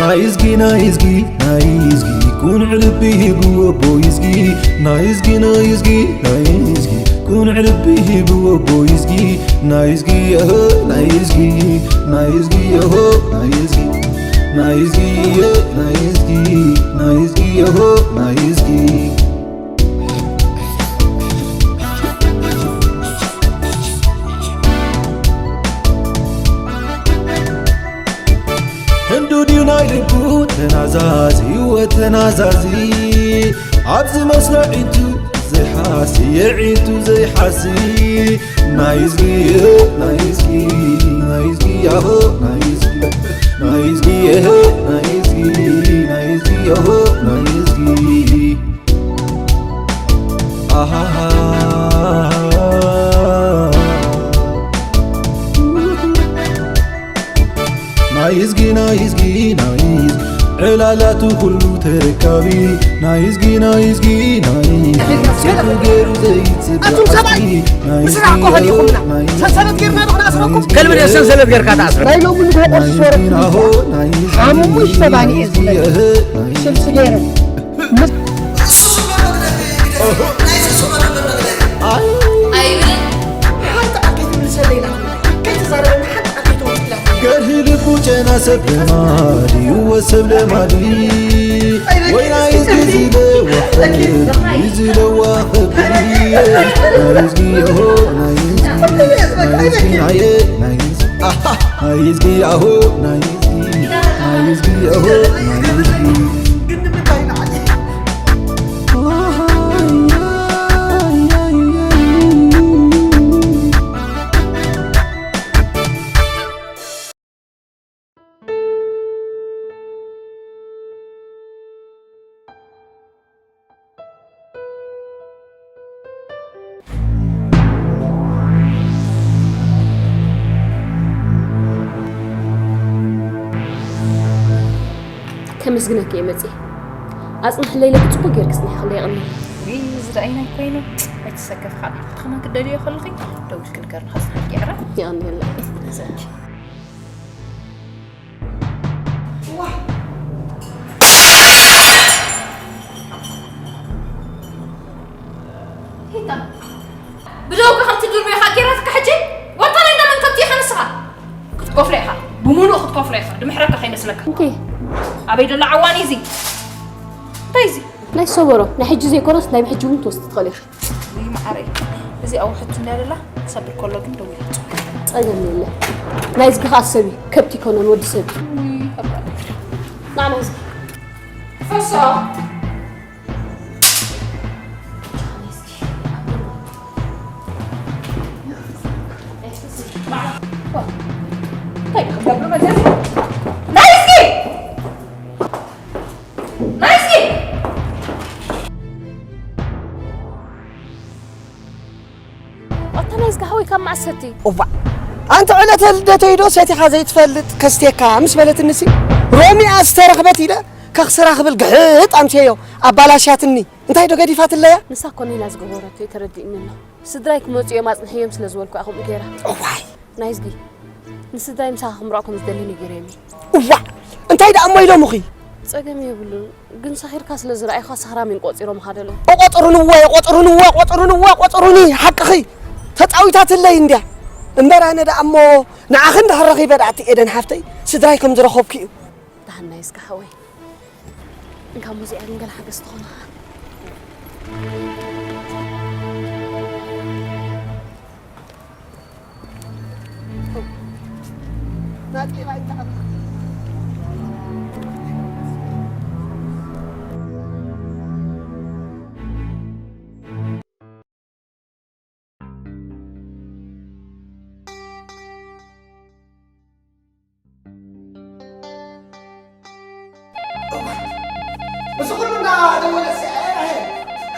ናይዝጊ ናይዝጊ ናይዝጊ ቁኑዕ ልቢ ሂብዎ ቦይዝጊ ናይዝጊ ናይዝጊ ናይዝጊ ቁኑዕ ልቢ ሂብዎ ቦይዝጊ ናይዝጊ የሆ ናይዝጊ ናይዝጊ የሆ ናይዝጊ ናይዝጊ የ ናይዝጊ ናይዝጊ የሆ ናይዝጊ ህንዱ ድዩ ናይ ልቡ ተናዛዚ ወተናዛዚ ኣብዚ መስሎ ዒንቱ ዘይሓሲ የዒንቱ ዘይሓሲ ናይዝጊ ናይዝጊ ናይዝጊ ያሆ ናይዝጊ ናይዝጊ የሆ ናይዝጊ ናይዝጊ ያሆ ናይዝጊ ኣሃሃ ናይዝጊ ናይዝጊ ናይዝጊ ዕላላቱ ኩሉ ተረካቢ ናይዝጊ ናይዝጊ ናይዝጊ ሰቱ ገይሩ ዘይጽበ ኣቱም ሰብኣይ! ናይዝጊ ምስራሕ እኮ ፈሊኹምና። ሰንሰለት ጌርና ዶ ክነኣስረኩም? ከልብን ሰንሰለት ጌርካ ተኣስረ። ናይ ሎሚ ንግሆ ቁርሲ ሶረት ናይዝጊ ሓሙሽተ ባኒ እየ ዝበልዕ። ሽልሲ ገይረ። ኣይብልን። ሓንቲ ቃል ከይትምልሰለይ ኢላ ትብለኒ። ከይትዛረበኒ ሓንቲ ቃል ከይተውፅእ ኢላ ትብለኒ። ገርሂ ልቡ ጨና ሰብ ልማድ እዩ ወሰብ ልማድ። ወይና ይዝጊ ዝለዋ ኸብሪ ዝለዋ ኸብሪ። ናይዝጊ የሆ ናይዝጊ ናይዝጊ ናየ ናይዝጊ ኣሃ ናይዝጊ ኣሆ ናይዝጊ ናይዝጊ ኣሆ ናይዝጊ ከመስግነኪ እየ መፅየ። ኣፅንሕለይ ኢለኪ ፅቡቅ ጌርኪ ፅኒሕክለይ የቐንየለይ። ውይ እዚ ደኣ ኣይናይ ኮይኑ ኣይትሰከፍ ሓቂ ክትኸማ ክትደልዮ ከለኺ ደዊልኪ ንገርኒ ከፅንሓልኪ ዕረ። የቐንየለይ። እዘኪ ሂታ ብደውካ ከምቲ ድርብዮኻ ጌራትካ ሕጂ ወታ ናይ እንዳመን ከብቲ ኢኻ ንስኻ ክትኮፍረ ኢኻ ብሙሉእ ክትኮፍረ ኢኻ ድምሕረካ ከይመስለካ እንኪ ኣበይ ደሎ ዓዋኒ እዚ እንታይ እዚ ናይ ሰበሮ ናይ ሕጂ ዘይኮነስ ናይ ብሕጂ እውን ትወስድ ትኽእል ኢኻ ውይ መዓረይ እዚኣ ውሕጅ እንድያ ደላ ክሰብር ከሎ ግን ደው ኢለ ክፅውዕ ጸገም የለ ናይዝጊ ከዓ ሰብ እዩ ከብቲ ይኮነን ወዲ ሰብ እዩ ውይ ከባድ ነገር እዩ ና ናይዝጊ ፈሶ እንታይ ክገብር መጀመርያ ናይዝጊ ናይዝጊ ኣታ ናይዝጊ ሓወይ ካብ መዓስ ሰቲ እዋእ ኣንቲ ዕለተ ልደተይ ዶ ሰቲኻ ዘይትፈልጥ ከስትየካ ምስ በለትንሲ ሮሚኣ ዝተረኽበት ኢለ ከኽስራ ክብል ግሕጥ ኣምስየዮ ኣባላሽያትኒ እንታይ ዶ ገዲፋትለያ ንሳ ኮነ ኢላ ዝገበረቶ እዩ ተረዲእኒ ኣሎ ስድራይ ክመፁ እዮም ኣፅንሕዮም ስለ ዝበልኩ እያ ከምኡ ገይራ እዋይ ናይዝጊ ንስድራይ ምሳኻ ክምርዖ ከም ዝደሊ ነጊረዮም እዩ እዋእ እንታይ ደኣ እሞ ኢሎምኺ ጸገም የብሉን ግን ሰኺርካ ስለ ዝረኣዩኻ ሰኽራም እዮም ቆጺሮምኻ ደለዉ ቆጽሩንዎ የቆጽሩንዎ ቆጽሩንዎ ቆጽሩኒ ሓቅኺ ተጻዊታትለይ እንድያ እምበር ኣነ ደኣ እሞ ንዓኺ እንድሕር ረኺበ ደኣ እቲ ኤደን ሓፍተይ ስድራይ ከም ዝረኸብኩ እዩ ደሓን ናይ እስካ ሓወይ እንካ ሙዚኣ ግን ገለ ሓገዝ ትኾንኻ እዚ ኩሉ እንዳደወለ ሲኣይኤ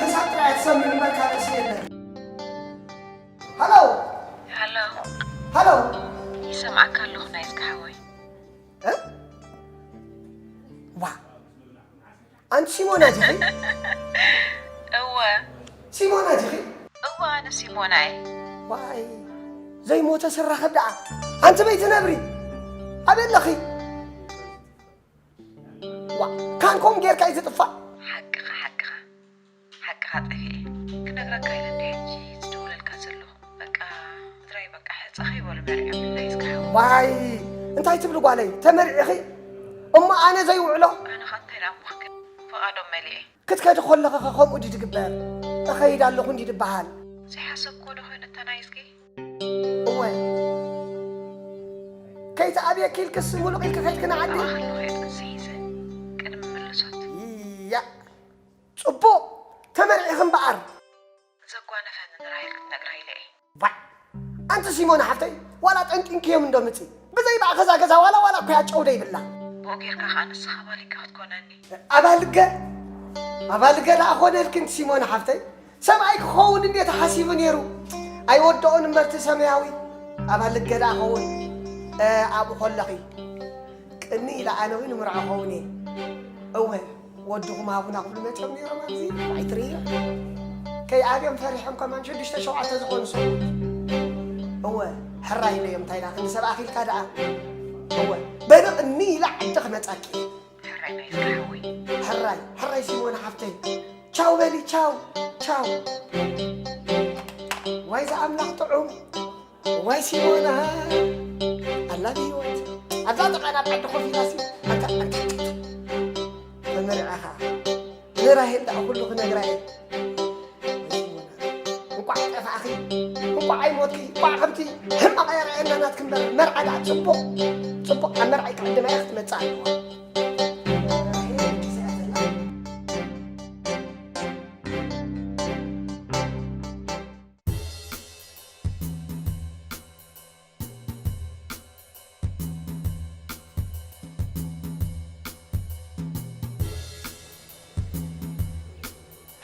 ሕሳብ ጥራይ ትሰምዕ እምበር ካልእ ስለ የለን። ሃሎ ሃሎ ሃሎ ይሰምዓካ ኣለኹ ናይዝጊ ሓወይ። እ? ዋ ኣንቲ ሲሞና ዲኺ? እወ። ሲሞና ዲኺ? እወ ኣነ ሲሞና እየ። ዋይ ዘይሞተ ስራኸብ ደኣ ኣንቲ በይ ትነብሪ? ኣበይ ኣለኺ? ካንኮም ጌርካ እዩ ዝጥፋእ። ሓቅኻ ሓቅኻ ሓቅኻ ጠፊኤ ክነግረካ ኢለ እንደ ሕጂ ዝድውለልካ ዘለኹ በቃ ምድራይ በቃ ሕፀ ከይበሉ መርዕዮም ለይዝግሓው ዋይ እንታይ ትብሊ ጓለይ ተመርዒኺ እሞ ኣነ ዘይውዕሎ ኣነ ኸ እንታይ ደኣ እሞ ክብል ፍቓዶም መሊኤ ክትከዲ ከለኺ ኸ ከምኡ ድዩ ዝግበር እኸይድ ኣለኹ እንዲ ዝበሃል ዘይሓሰብክዎ ዶ ኾይኑ እተናይዝጊ እወ ከይትኣብየኪ ኢልክስ ሙሉቕ ኢልኪ ከይድኪ ንዓዲ ኣባኽሊ ኸይድ ጥንሲ ሒዘ ቅድሚ ምልሶት እያ ጽቡቕ ተመርዒኺ እምበኣር ዘጓነፈኒ ንራሄል ክትነግራ ኢለ እየ ዋዕ ኣንቲ ሲሞና ሓፍተይ ዋላ ጠንጢንክዮም እንዶ ምጺ ብዘይ ባዕኸዛ ገዛ ዋላ ዋላ እኮ ያጨው ደይብላ ብኡ ጌርካ ኸዓ ንስኻ ባሊጋ ክትኮነኒ ኣባልገ ኣባልገ ደኣ ኾነልኪ እንቲ ሲሞና ሓፍተይ ሰብኣይ ክኸውን እንዴ ተሓሲቡ ነይሩ ኣይወድኦን እምበርቲ ሰማያዊ ኣባልገ ደኣ ኸውን ኣብኡ ኾለኺ ቅኒ ኢለ ኣነ ውን ምርዖ ኸውን እየ እወ ወድኹም ሃቡና ክብሉ መፅኦም ነይሮም ኣብዚ ኣይትርእዮ ከይኣብዮም ፈሪሖም ከማን ሽዱሽተ ሸውዓተ ዝኾኑ ሰብኡት እወ ሕራይ ኢለዮም እንታይ ዳ ክንዲ ሰብ ኣኺልካ ደኣ እወ በሊ ቅኒ ኢለ ዓዲ ክመፃኪ እየ ሕራይ ናይ እስካ ሓወይ ሕራይ ሕራይ ሲሞን ሓፍተይ ቻው በሊ ቻው ቻው ዋይ ዝኣምላኽ ጥዑም ዋይ ሲሞና ኣላ ብህይወት ኣብዛ ጥቓ ናብ ዓዲ ኮፍ ኢላሲ ኣንታ ኣንታ ተመርዕኻ ንራሄል ደኣ ኩሉ ክነግራ እየ እንቋዕ ጠፋእኺ እንቋዕ ኣይሞትኪ እንቋዕ ከምቲ ሕማቕ የረኣየና ናትኪ እምበር መርዓ ደኣ ፅቡቕ ፅቡቕ ኣብ መርዓይ ክዕድማ እየ ክትመፅእ ኣለዋ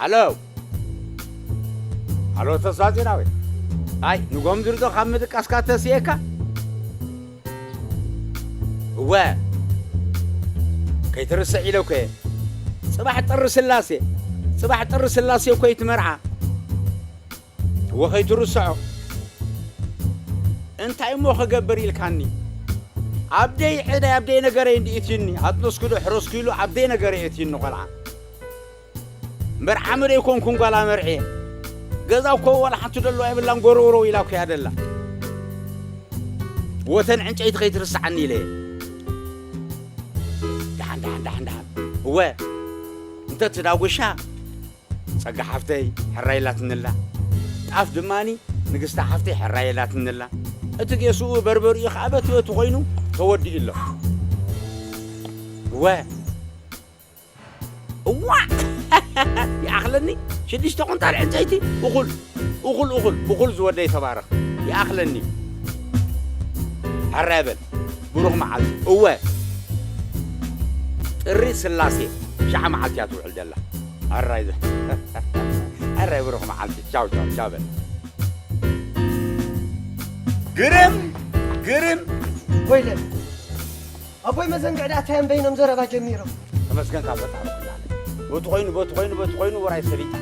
ሃሎ ሃሎ ተስፋ ዜናዊ ኣይ ንጎምድር ዶ ካብ ምድቃስካ ተስኤካ እወ ከይትርስዕ ኢለኩ እየ ጽባሕ ጥሪ ስላሴ ጽባሕ ጥሪ ስላሴ እኮ እዩ ትመርዓ እወ ከይትርስዖ እንታይ እሞ ክገብር ኢልካኒ ኣብደይ ዕዳይ ኣብደይ ነገረይ እንዲእትኒ ኣጥነስኩ ዶ ሕረስኩ ኢሉ ኣብደይ ነገረይ እትኒ ቆልዓ እምበር ዓመደ ኣይኮንኩን ጓል ኣመርዕየ ገዛ እኮ ዋላ ሓንቲ ደሎ ኣይብላን ጎረውረው ኢላ እኮ እያ ደላ ወተን ዕንጨይቲ ከይትርስዓኒ ኢለ እየ ደሓን ደሓን ደሓን ደሓን እወ እንተ ትዳጉሻ ጸጋ ሓፍተይ ሕራይ ኢላትንላ ጣፍ ድማኒ ንግስታ ሓፍተይ ሕራይ ኢላትንላ እቲ ጌስኡ በርበርኡ ኸዓ በቲ በቲ ኮይኑ ተወዲኡ ኣሎ እወ እዋእ ይኣኽለኒ ሽዱሽተ ቁንጣል ዕንጨይቲ እኹል እኹል እኹል እኹል ዝወደይ ተባረኽ ይኣኽለኒ ሕራይ በል ብሩኽ መዓልቲ እወ ጥሪ ስላሴ ሸዓ መዓልቲ እያ ትውዕል ዘላ ሕራይ ሕራይ ብሩኽ መዓልቲ ቻው ቻው ቻው በል ግርም ግርም ወይለ ኣቦይ መዘንግዕ ዳእታዮም በይኖም ዘረባ ጀሚሮም ተመስገን ካብ ፈጣሪ ኩላለ በቲ ኮይኑ በቲ ኮይኑ በቲ ኮይኑ ውራይ ሰሊጣ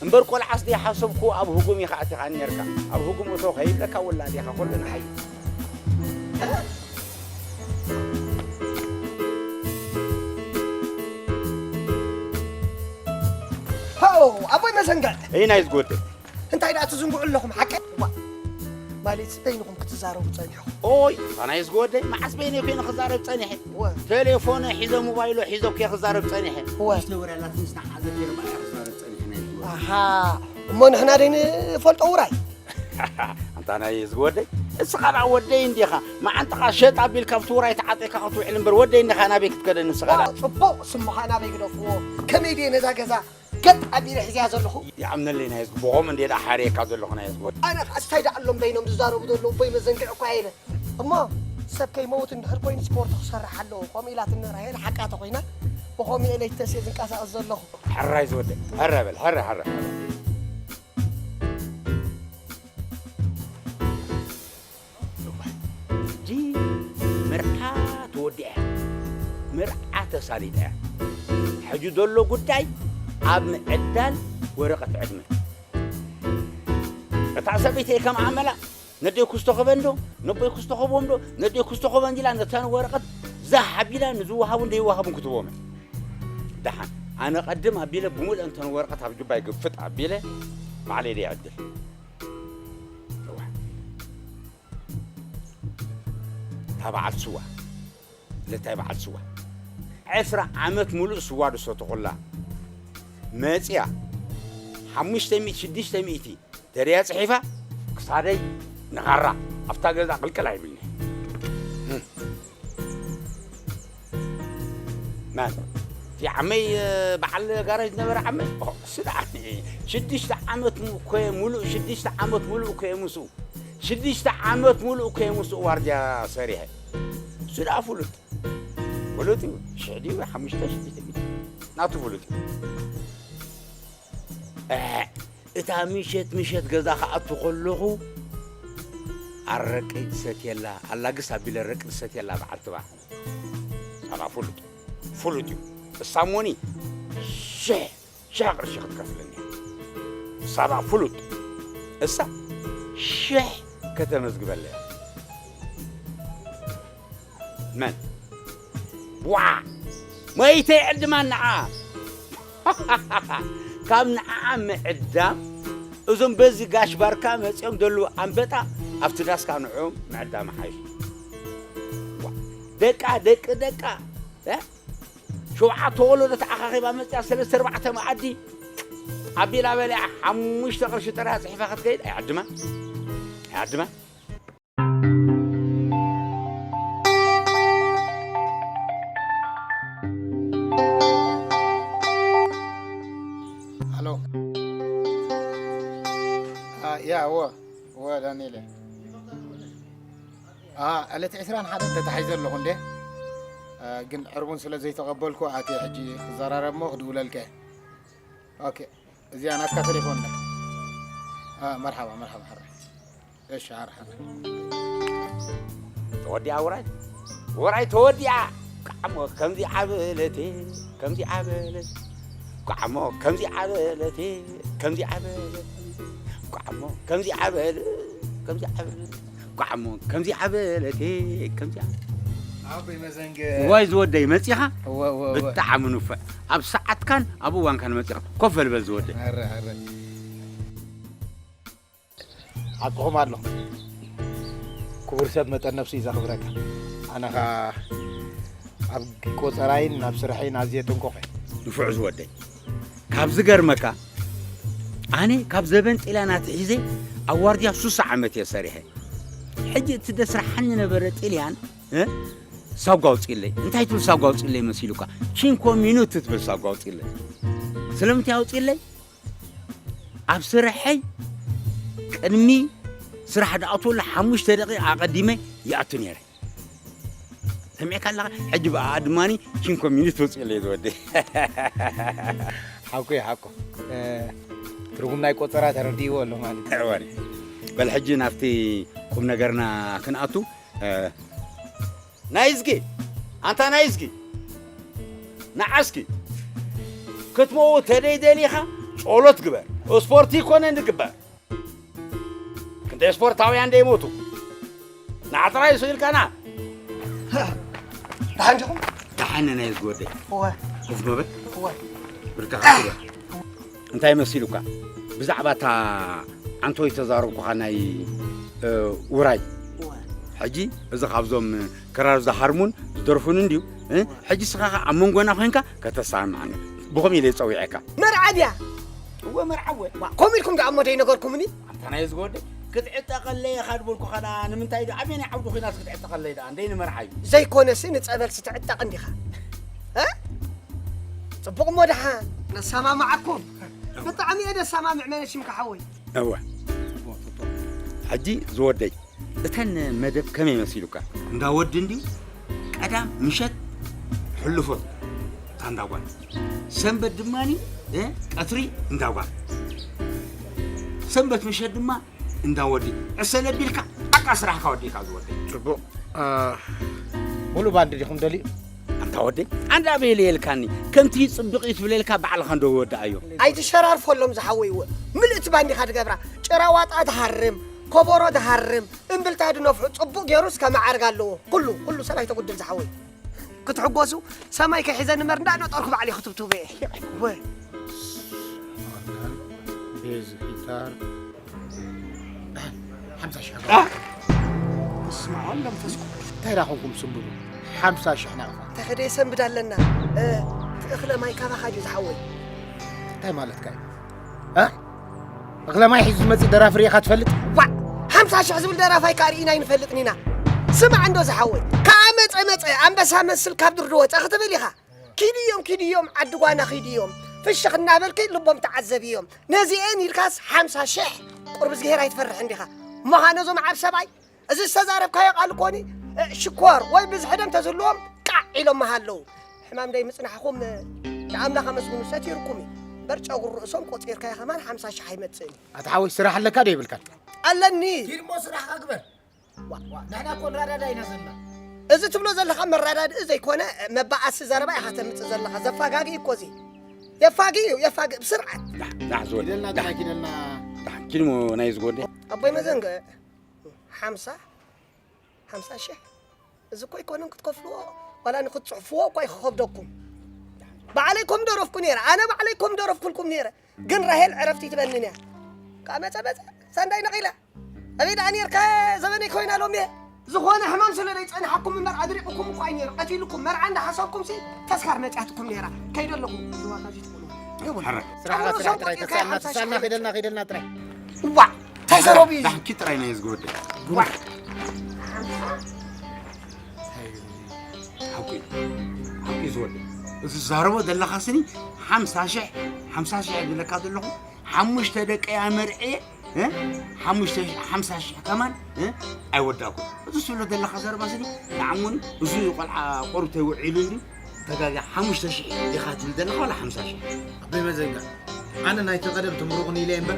እምበር ቆልዓስ ደይሓሰብኩ ኣብ ህጉም ኢኻ ኣቲኻኒ ነርካ ኣብ ህጉም እቶ ከይብለካ ውላድ ኢኻ ኩሉ ንዓይ ሃው ኣቦይ መዘንግዕ እይ ናይ ዝጎድል እንታይ ደኣ ትዝንግዑ ኣለኹም ሓቀይ ማለት በይንኹም ክትዛረቡ ጸኒሑ ኦይ ኣናይ ዝጎደይ መዓስ በይነይ ኮይነ ክዛረብ ጸኒሐ ወ ቴሌፎነ ሒዘ ሞባይሎ ሒዘ እኮ ክዛረብ ጸኒሐ ወ ዝነብረላ ትንስታ ሓዘ ጀርባ እያ ክዛረብ ጸኒሐ ናይ ዝጎደይ ኣሃ እሞ ንሕና ደይ ንፈልጦ ውራይ ኣንታ ናይ ዝጎደይ እስኻ ደኣ ወደይ እንዲኻ መዓንጥኻ ሸጥ ኣቢልካ ኣብቲ ውራይ ተዓጢኻ ክትውዕል እምበር ወደይ እንዲኻ ናበይ ክትከደኒ እስኻ ደኣ ጽቡቕ ስምኻ ናበይ ግደፍዎ ከመይ ድየ ነዛ ገዛ ገጥ ኣቢለ ሒዝያ ዘለኹ ይኣምነለይ ናይ ህዝቢ ብኸምኡ እንዴ ደኣ ሓርየካ ዘለኹ ናይ ህዝቢ ኣነ ኸዓ እንታይ ደኣ ኣሎም በይኖም ዝዛረቡ ዘለዉ ቦይ መዘንግዕ እኳ ኢለ እሞ ሰብ ከይመውት እንድሕር ኮይኑ ስፖርት ክሰርሕ ኣለዎ ከምኡ ኢላትኒ ራሄል ሓቃ ተኾይና ብኸምኡ እየ ለይተሴ ዝንቀሳቐስ ዘለኹ ሕራይ ዝወደይ ሕረ በል ሕረ ሕረ ሕጂ መርዓ ተወዲኣ እያ መርዓ ተሳሊጣ እያ ሕጂ ዘሎ ጉዳይ ኣብ ምዕዳል ወረቐት ዕድመ እታ ሰበይተይ ከም ኣመላ ነደይ ኩስቶ ክበን ዶ ነቦይ ኩስቶ ክቦም ዶ ነደይ ኩስቶ ክበን ኢላ ነተን ወረቐት ዛሕ ኣቢላ ንዝወሃቡን ዘይወሃቡን ክትቦም እያ ደሓን ኣነ ቀድም ኣቢለ ብምልእ እንተን ወረቐት ኣብ ጁባይ ግፍጥ ኣቢለ ባዕለይ ደይ ዕድል። እዋ። እታ በዓል ስዋ ለታይ በዓል ስዋ ዕስራ ዓመት ሙሉእ ስዋ ድሰተኹላ መፅያ ሓሙሽተ ሚእቲ ሽዱሽተ ሚእቲ ተሪያ ጽሒፋ ክሳደይ ንኻራ ኣብታ ገዛ ቅልቅል ኣይብልኒ። መን እቲ ዓመይ በዓል ጋራጅ ዝነበረ ዓመይ ስዳ ሽዱሽተ ዓመት ኮየ ሙሉእ ሽዱሽተ ዓመት ሙሉእ ኮየ ምስኡ ሽዱሽተ ዓመት ሙሉእ ኮየ ምስኡ ዋርድያ ሰሪሐ ስዳ ፍሉጥ ፍሉጥ እዩ ሽሕ ድዩ ሓሙሽተ ሽዱሽተ ናቱ ፍሉጥ እዩ። እታ ምሸት ምሸት ገዛ ክኣቱ ከለኹ ኣረቂ ዝሰትየላ ኣላግስ ኣቢለ ኣረቂ ዝሰትየላ በዓልቲ ባር ሳባ ፍሉጥ ፍሉጥ እዩ። እሳ ሞኒ ሽሕ ሽሕ ቅርሺ ክትከፍለኒ እያ። ሳባ ፍሉጥ እሳ ሽሕ ከተመዝግበለያ። መን ዋዕ መይተይ ዕድማን ንዓ ካብ ንዓዓ ምዕዳም እዞም በዚ ጋሽ ባርካ መፂኦም ዘለዉ ኣንበጣ ኣብቲ ዳስካ ንዕኦም ምዕዳም ሓይሽ ደቃ ደቂ ደቃ ሸውዓተ ወለዶ ተኣኻኺባ መፅያ ሰለስተ ኣርባዕተ መኣዲ ኣቢላ በሊዓ ሓሙሽተ ቅርሺ ጥራ ፅሒፋ ክትከይድ ኣይዕድማ ኣይዕድማ ኣሎ ያ እወ እወ ዳንኤል ዕለት ዕስራን ሓደን ተታሒዘ ኣለኹ እንዴ ግን ዕርቡን ስለ ዘይተቐበልኩ ኣትየ ሕጂ ክዘራረብ እሞ ክድውለልከ ኦኬ እዚኣ ናትካ ቴሌፎን እንዳ መርሓባ መርሓባ ሓራይ እሺ ሓራይ ተወዲኣ ውራይ ውራይ ተወዲኣ ቃዕሞ ከምዚ ዓበለቴ ከምዚ ዓበለት ቃዕሞ ከምዚ ዓበለቴ ከምዚ ዓበለት ቃዕሞ ከምዚ ዓበለ ከምዚ ዓበለ ቋዕሞ ከምዚ ዓበለቴ ከምዚ ዓበለ ኣቦይ መዘንገ ዋይ ዝወደይ መፂኻ እወ እወ እወ ብጣዕሚ ንፉዕ ኣብ ሰዓትካን ኣብ እዋንካን መፂኻ ኮፍ በል በል ዝወደይ ኣረ ኣረ ሓቅኹም ኣሎ ክቡር ሰብ መጠን ነብሱ እዩ ዘኽብረካ ኣነ ኸዓ ኣብ ቆፀራይን ኣብ ስርሐይን ኣዝየ ጥንቁቕ እየ ንፉዕ ዝወደይ ካብ ዝገርመካ ኣነ ካብ ዘበን ጥልያን ኣትሒዘ ኣብ ዋርድያ ሱሳ ዓመት እየ ሰሪሐ ሕጂ እቲ ደስራሓኒ ነበረ ጥልያን ሳጓ ኣውፅእለይ እንታይ ትብል ሳጓ ኣውፅእለይ መሲሉካ ቺንኮ ሚኑት ትብል ሳጓ ኣውፅእለይ ስለምንታይ ኣውፅእለይ ኣብ ስርሐይ ቅድሚ ስራሕ ድኣትወሉ ሓሙሽተ ደቂቕ ኣቐዲመ ይኣቱ ነይረ ሰሚዕካ ኣለኻ ሕጂ ብኣ ድማ ቺንኮ ሚኒት ወፅኡ ለይ ዝወደ ሓቁ እዩ ሓቁ ትርጉም ናይ ቆፀራ ተረዲእዎ ኣሎ ማለት እዩ በል ሕጂ ናብቲ ቁም ነገርና ክንኣቱ ናይዝጊ ኣንታ ናይዝጊ ንዓስኪ ክትመውት ተደይደሊኻ ጸሎት ግበር ስፖርቲ ይኮነ ንግበር ክንደይ ስፖርታውያን ደይሞቱ ንዓ ጥራይ እሱ ኢልካና ደሓን ዲኹም? ደሓን ናይ ዝወደይ እወ ኮፍ መበል እወ ብርካ ክትሪኦ እንታይ መሲሉካ ብዛዕባ እታ ዓንቶይ ተዛረብኩኻ ናይ ውራይ እወ ሕጂ እዚ ካብዞም ክራር ዝሃርሙን ዝደርፉን እንድዩ ሕጂ ስኻ ኣብ መንጎና ኮንካ ከተሰማማዓኒ ብኸም ኢለ ይፀዊዐካ መርዓ ድያ እወ መርዓ እወ ዋ፣ ከምኡ ኢልኩም ደኣ እሞ ደይነገርኩምኒ ኣንታ ናይ ዝጎደ ክትዕጠቐለይ ኢኻ ድበልኩኻ ደኣ ንምንታይ ዶ ኣበየናይ ዓውዲ ኩናት ክትዕጠቐለይ ደኣ እንደይ ንመርዓ እዩ ዘይኮነሲ ንጸበል ስትዕጠቕ እንዲኻ እ? ጽቡቕ እሞ ደሓ ነሰማማዓኩም ብጣዕሚ እየ ደሰማምዕ መነሽምካ ሓወይ እወ ሕጂ ዝወደይ እተን መደብ ከመይ መሲሉካ? እንዳ ወዲ እንድዩ ቀዳም ምሸት ሕልፎት እታ እንዳ ጓል ሰንበት ድማ ቀትሪ እንዳ ጓል ሰንበት ምሸት ድማ እንዳ ወዲ ዕሰለ ቢልካ ኣቃ ስራሕካ ወዲእካ ዝወዲ ጽቡቕ ሙሉእ ባንድ ዲኹም ደልዩ ኣንታ ወደይ ኣንዳ ኣበይ ለየልካኒ ከምቲ ጽብቕ እዩ ትብለልካ ባዕልኻ እንዶ ወድኣዮ ኣይትሸራርፈሎም ዝሓወይዎ ምልእቲ ባንዲኻ ትገብራ ጭራዋጣ ትሃርም ኮቦሮ ትሃርም እምብልታ ድነፍሑ ጽቡቕ ገይሩስ ከመዓርግ ኣለዎ ኩሉ ኩሉ ሰብ ኣይተጉድል ዝሓወይ ክትሕጎሱ ሰማይ ከሒዘ ንበር እንዳነጠርኩ ባዕሊ ክትብትቡ እየ። ወ- ቤዝ ጊታር ሓምሳ ሽሕ። እስማ መንፈስ ቅዱስ እንታይ ዳኹምኩም ስንብሉ ሓምሳ ሽሕ ናቕፋ። ተኸደ ሰንብድ ኣለና። እ፣ እቲ እኽለ ማይ ካባኻ ድዩ ዝሓወይ? እንታይ ማለትካ እዩ? እ? እኽለ ማይ ሒዙ ዝመጽእ ደራፊ ርኢኻ ትፈልጥ? ዋ! ሓምሳ ሽሕ ዝብል ደራፋይ ካርኢና ኣይንፈልጥን ኢና። ስማዕ እንዶ ዝሓወይ፣ ከኣ መጸ መጸ ኣንበሳ መስል ካብ ድርዶ ወጸ ክትብል ኢኻ። ኪድዮም ኪድዮም ዓዲ ጓና ኪድዮም ፍሽኽ እናበልኪ ልቦም ተዓዘብዮም። ነዚኤን ኢልካስ ሓምሳ ሽሕ ቁርብ ዝገሄር ኣይትፈርሕን ዲኻ? እሞኻ ነዞም ዓብ ሰብኣይ እዚ ዝተዛረብካዮ ቃል እኮኒ ሽኮር ወይ ብዝሒ ደም ተዝህልዎም ቃዕ ኢሎም ምሃለዉ። ሕማም ደይ ምጽናሕኹም ንኣምላኽ ኣመስግኑ ሰቲርኩም እዩ እምበር ጨጉሪ ርእሶም ቆጺርካዮ ከማን ሓምሳ ሽሕ ኣይመጽእን እዩ። ኣታ ሓወይ ስራሕ ኣለካ ዶ ይብልካ? ኣለኒ። ፊልሞ ስራሕካ ግበር። ዋ፣ ዋ፣ ንሕና እኮ ንረዳዳ ኢና ዘለና። እዚ ትብሎ ዘለኻ መረዳድኢ ዘይኮነ መባኣሲ ዘረባ ኢኻ ተምጽእ ዘለኻ። ዘፋጋግእ እኮ እዚ። የፋግእ እዩ፣ የፋግእ ብስርዓት። ዳሕ ዝወደ ኪደልና ዳሕ ጥራይ ኪደልና። ዳሕ ኪድሞ ናይ ዝጎደ ኣቦይ መዘንግዕ ሓምሳ ሓምሳ ሽሕ እዚ እኮ ኣይኮነን ክትከፍልዎ ዋላ ንክትፅሕፍዎ እኮ ኣይክኸብደኩም። ባዕለይ ኮም ደረፍኩ ነይረ፣ ኣነ ባዕለይ ኮም ደረፍኩልኩም ነይረ። ግን ራሄል ዕረፍቲ ትበንን እያ። ካብ መፀ መፀ ሳንዳይ ነቒላ ኣበይ ደኣ ነርካ? ዘበነይ ኮይና ሎም እየ። ዝኾነ ሕማም ስለ ዘይፀንሓኩም እምበር ኣድሪቕኩም እኳ እዩ ነይሩ። ቀቲልኩም መርዓ እንዳሓሰብኩም ሲ ተስካር መፅያትኩም ነይራ። ከይደ ኣለኹ ዝዋጋ ዚትኩኑ። ሕረ። ስራሕካ ስራሕ ጥራይ ተሳልና ተሳልና ከይደልና ከይደልና ጥራይ። እዋ እንታይ ሰረቡ እዩ? ዳሕኪ ጥራይ ናይ ዝጎደ። እዋ ሓቁ እዩ። ሓቁ እዩ ዝወደ። እዚ ዛረቦ ዘለኻ ስኒ ሓምሳ ሽሕ ሓምሳ ሽሕ ዝብለካ ዘለኹ ሓሙሽተ ደቀያ መርዕየ እ? ሓሙሽተ ሽሕ ሓምሳ ሽሕ ከማን እ? ኣይወዳእኩ። እዚ ስብሎ ዘለኻ ዘረባ ስኒ ንዓሙኒ እዚ ቆልዓ ቆሩብ ተይውዒሉ እንዲ ተጋጋ ሓሙሽተ ሽሕ ኢኻ ትብል ዘለኻ ዋላ ሓምሳ ሽሕ? ኣቦይ መዘንጋ ኣነ ናይቲ ቀደም ትምሩቕኒ ኢለ እምበር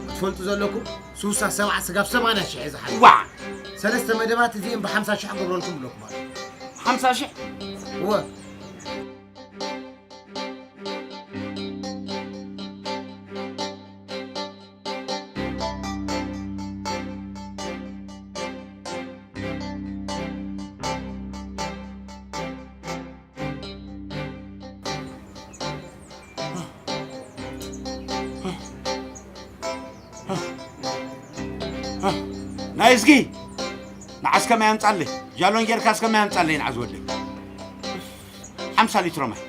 ክትፈልጡ ዘለኩም ሱሳ ሰብዓ ስጋብ ሰማንያ ሽሕ እየ ዝሓዝ። ዋዕ! ሰለስተ መደባት እዚኦም ብሓምሳ ሽሕ ክገብረልኩም ብለኩም ኣሎ። ሓምሳ ሽሕ? እወ። ናይ እስኪ ንዓ እስከ ማይ ኣምጻለይ ጃሎን ጌርካ እስከ ማይ ኣምጻለይ ንዓ ዝወደይ ሓምሳ ሊትሮ ማይ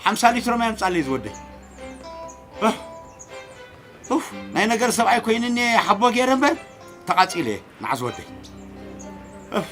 ሓምሳ ሊትሮ ማይ ኣምጻለይ ዝወደይ ኡፍ ናይ ነገር ሰብኣይ ኮይንኒ ሓቦ ገይረ እምበር ተቓጺለ እየ ንዓ ዝወደይ ኡፍ